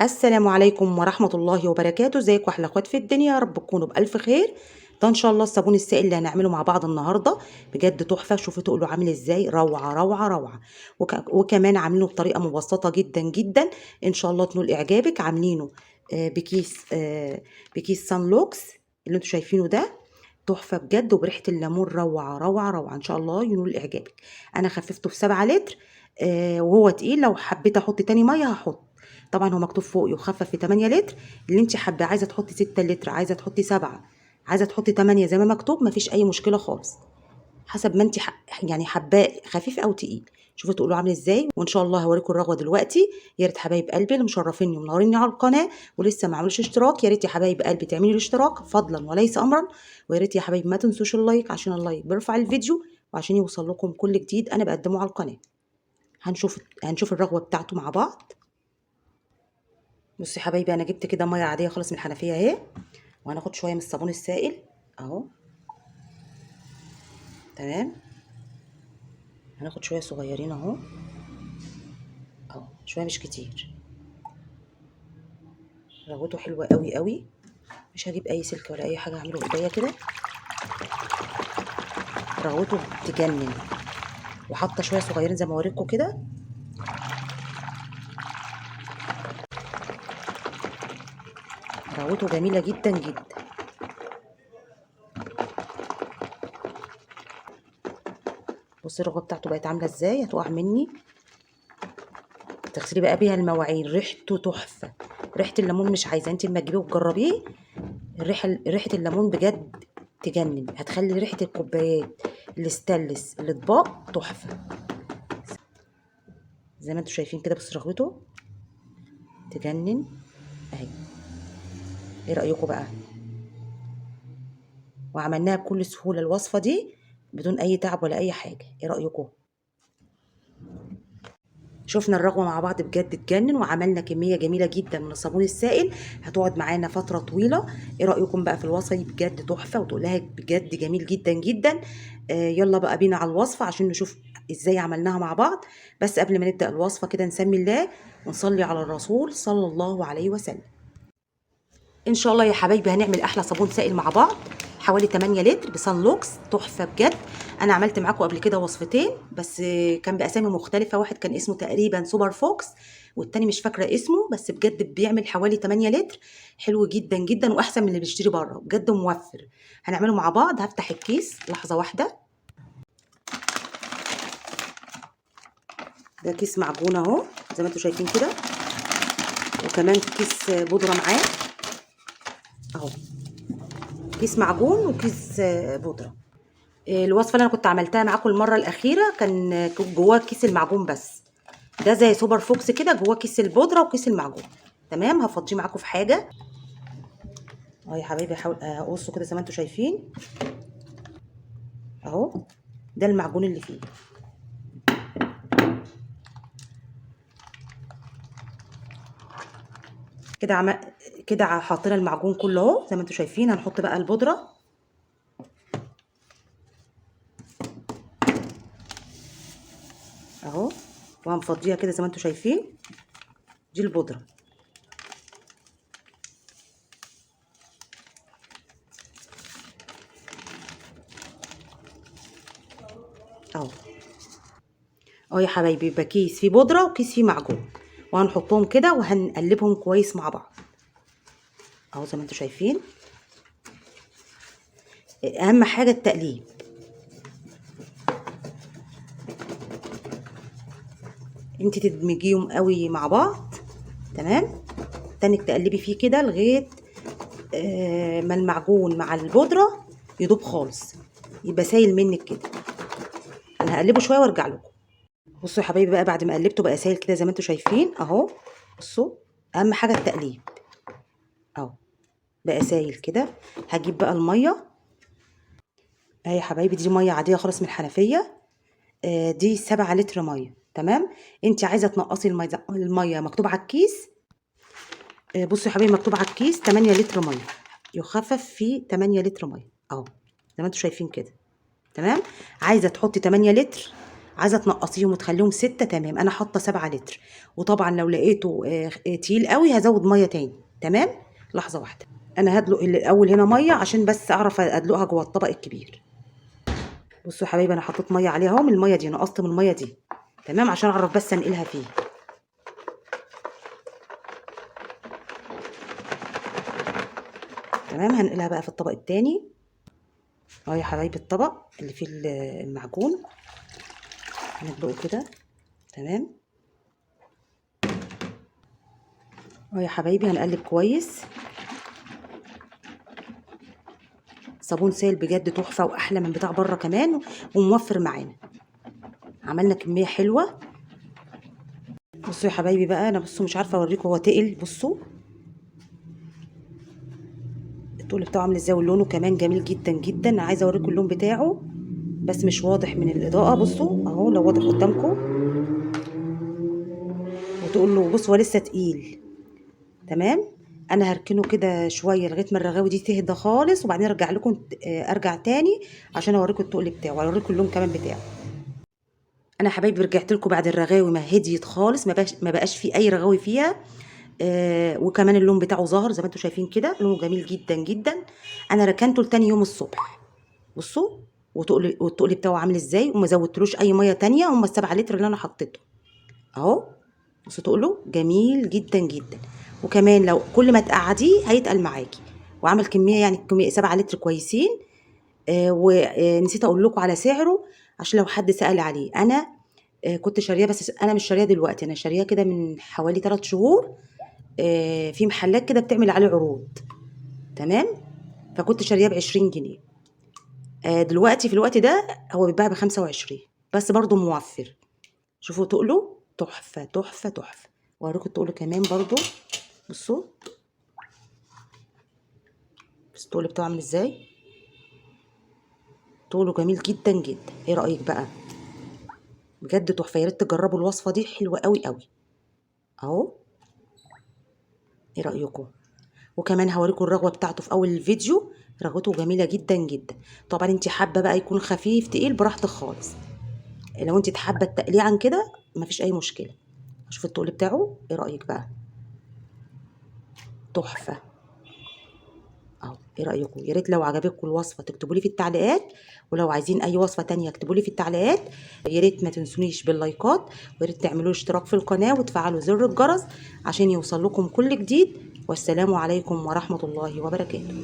السلام عليكم ورحمة الله وبركاته. ازيكم احلى اخوات في الدنيا؟ يا رب تكونوا بألف خير. ده ان شاء الله الصابون السائل اللي هنعمله مع بعض النهارده بجد تحفة. شوفوا تقلوا عامل ازاي، روعة روعة روعة. وكمان عاملينه بطريقة مبسطة جدا جدا، ان شاء الله تنول اعجابك. عاملينه بكيس سان لوكس اللي انتوا شايفينه ده، تحفة بجد، وبريحة الليمون روعة روعة روعة، ان شاء الله ينول اعجابك. انا خففته في 7 لتر، وهو تقيل. لو حبيت احط تاني مية هحط، طبعا هو مكتوب فوق يخفف في 8 لتر. اللي انت حابة، عايزه تحطي 6 لتر، عايزه تحطي 7، عايزه تحطي 8، زي ما مكتوب، مفيش اي مشكلة خالص، حسب ما انت يعني حباه خفيف او تقيل. شوفوا تقولوا عامل ازاي، وان شاء الله هوريكم الرغوه دلوقتي. يا ريت حبايب قلبي اللي مشرفيني ومنوريني على القناة ولسه ما عملوش اشتراك، يا ريت يا حبايب قلبي تعملوا الاشتراك فضلا وليس امرا. ويا ريت يا حبايب ما تنسوش ال like، عشان ال like بيرفع الفيديو وعشان يوصل لكم كل جديد انا بقدمه على القناة. هنشوف الرغوه بتاعته مع بعض. بصي يا حبايبي، انا جبت كده مية عادية خالص من الحنفية اهي، وهناخد شوية من الصابون السائل اهو. تمام، هناخد شوية صغيرين اهو، اهو شوية مش كتير. رغوته حلوة قوي قوي، مش هجيب اي سلك ولا اي حاجة، هعمله بايديا كده. رغوته تجنن. وحاطه شوية صغيرين زي ما وريتكم كده. رغوته جميلة جدا جدا. بصي الرغوه بتاعته بقت عامله ازاي، هتقع مني. تغسلي بقى بيها المواعين، ريحته تحفة. ريحه الليمون مش عايزه، انت لما تجيبيه وتجربيه ريحه الليمون بجد تجنن، هتخلي ريحه الكوبايات الاستانلس الاطباق تحفة زي ما انتم شايفين كده. بصي رغوته تجنن اهي. ايه رايكم بقى؟ وعملناها بكل سهولة الوصفة دي بدون اي تعب ولا اي حاجة. ايه رايكم؟ شفنا الرغوه مع بعض بجد تجنن، وعملنا كمية جميلة جدا من الصابون السائل، هتقعد معانا فترة طويلة. ايه رايكم بقى في الوصفة دي؟ بجد تحفة وتقولها بجد جميل جدا جدا. يلا بقى بينا على الوصفة عشان نشوف ازاي عملناها مع بعض. بس قبل ما نبدا الوصفة كده نسمي الله ونصلي على الرسول صلى الله عليه وسلم. ان شاء الله يا حبايبي هنعمل احلى صابون سائل مع بعض، حوالي 8 لتر بسان لوكس، تحفة بجد. انا عملت معاكم قبل كده وصفتين بس كان باسامي مختلفة، واحد كان اسمه تقريبا سوبر فوكس والتاني مش فاكره اسمه، بس بجد بيعمل حوالي 8 لتر، حلو جدا جدا واحسن من اللي بيشتري بره، بجد موفر. هنعمله مع بعض. هفتح الكيس لحظة واحدة. ده كيس معجون اهو زي ما انتم شايفين كده، وكمان كيس بودره معاه اهو، كيس معجون وكيس بودره. الوصفة اللي انا كنت عملتها معاكم المرة الاخيرة كان جواه كيس المعجون بس، ده زي سوبر فوكس كده جواه كيس البودره وكيس المعجون. تمام، هفضيه معاكم في حاجة اهو يا حبايبي. هحاول اقصه كده زي ما انتم شايفين اهو. ده المعجون اللي فيه. كده كده حاطين المعجون كله اهو زي ما انتم شايفين. هنحط بقى البودره اهو، وهنفضيها كده زي ما انتم شايفين. دي البودره. اهو اهو يا حبايبي، يبقى كيس فيه بودره وكيس فيه معجون، وهنحطهم كده وهنقلبهم كويس مع بعض اهو زي ما انتم شايفين. اهم حاجة التقليب. انت تدمجيهم قوي مع بعض. تمام، تاني تقلبي فيه كده لغاية ما المعجون مع البودره يدوب خالص، يبقى سايل منك كده. انا هقلبه شوية وارجع لكم. بصوا يا حبايبي بقى، بعد ما قلبته بقى سايل كده زي ما انتم شايفين اهو. بصوا، اهم حاجة التقليب اهو، بقى سايل كده. هجيب بقى المية اهي يا حبايبي، دي مية عادية خالص من الحنفية. دي 7 لتر مية. تمام، انت عايزه تنقصي المية مكتوب على الكيس. بصوا يا حبايبي، مكتوب على الكيس 8 لتر مية، يخفف في 8 لتر مية اهو زي ما انتم شايفين كده. تمام، عايزه تحطي 8 لتر، عايزه تنقصيهم وتخليهم 6، تمام. انا حاطه 7 لتر، وطبعا لو لقيته تقيل قوي هزود مية تاني، تمام. لحظة واحدة، انا هدلق الاول هنا مية عشان بس اعرف ادلقها جوه الطبق الكبير. بصوا يا حبايبي انا حطيت مية عليها اهو، من المية دي نقصت من المية دي، تمام، عشان اعرف بس انقلها فيه. تمام، هنقلها بقى في الطبق التاني. اهو يا حبايبي الطبق اللي فيه المعجون هندلقه كده، تمام. اهو يا حبايبي هنقلب كويس. صابون سائل بجد تحفة واحلى من بتاع بره كمان، وموفر معانا. عملنا كمية حلوة. بصوا يا حبايبي بقى، انا بصوا مش عارفه اوريكم هو تقل، بصوا التقل بتاعه عامل ازاي، ولونه كمان جميل جدا جدا. انا عايزه اوريكم اللون بتاعه بس مش واضح من الاضاءة. بصوا اهو لو واضح قدامكم، وتقول له بصوا هو لسه تقيل، تمام. انا هركنه كده شوية لغاية ما الرغاوي دي تهدى خالص، وبعدين ارجع لكم، ارجع تاني عشان اوريكم التقل بتاعه واوريكم اللون كمان بتاعه. انا حبايبي رجعت لكم بعد الرغاوي ما هديت خالص، ما بقاش في اي رغاوي فيها، وكمان اللون بتاعه ظهر زي ما انتم شايفين كده، لونه جميل جدا جدا. انا ركنته لتاني يوم الصبح. بصوا والتقل بتاعه عامل ازاي، وما زودتلوش اي مية تانية، هم ال7 لتر اللي انا حطيته اهو. بصوا تقله جميل جدا جدا، وكمان لو كل ما تقعديه هيتقل معاكي، وعمل كمية يعني كمية 7 لتر كويسين. ونسيت اقول لكم على سعره عشان لو حد سأل عليه. انا كنت شارياه، بس انا مش شارياه دلوقتي، انا شارياه كده من حوالي 3 شهور. في محلات كده بتعمل عليه عروض، تمام. فكنت شارياه ب20 جنيه. دلوقتي في الوقت ده هو بيتباع ب25، بس برضو موفر. شوفوا تقله تحفة تحفة تحفة. وأوريكم التقل كمان برضو. بصوا بس التقل بتاعه عامل ازاي، تقله جميل جدا جدا. ايه رأيك بقى؟ بجد تحفة، يا ريت تجربوا الوصفة دي، حلوة قوي قوي اهو. ايه رأيكم؟ وكمان هوريكم الرغوة بتاعته في اول الفيديو، رغوته جميلة جدا جدا. طبعا انت حابة بقى يكون خفيف تقيل براحتك خالص، لو انت حابة التقليع عن كده مفيش اي مشكلة. شوفوا التقل بتاعه، ايه رأيك بقى؟ تحفة اهو. ايه رأيكم؟ يا ريت لو عجبتكم الوصفة تكتبوا لي في التعليقات، ولو عايزين اي وصفة تانية اكتبوا لي في التعليقات. يا ريت ما تنسونيش باللايكات، ويا ريت تعملوا اشتراك في القناة وتفعلوا زر الجرس عشان يوصل لكم كل جديد. والسلام عليكم ورحمة الله وبركاته.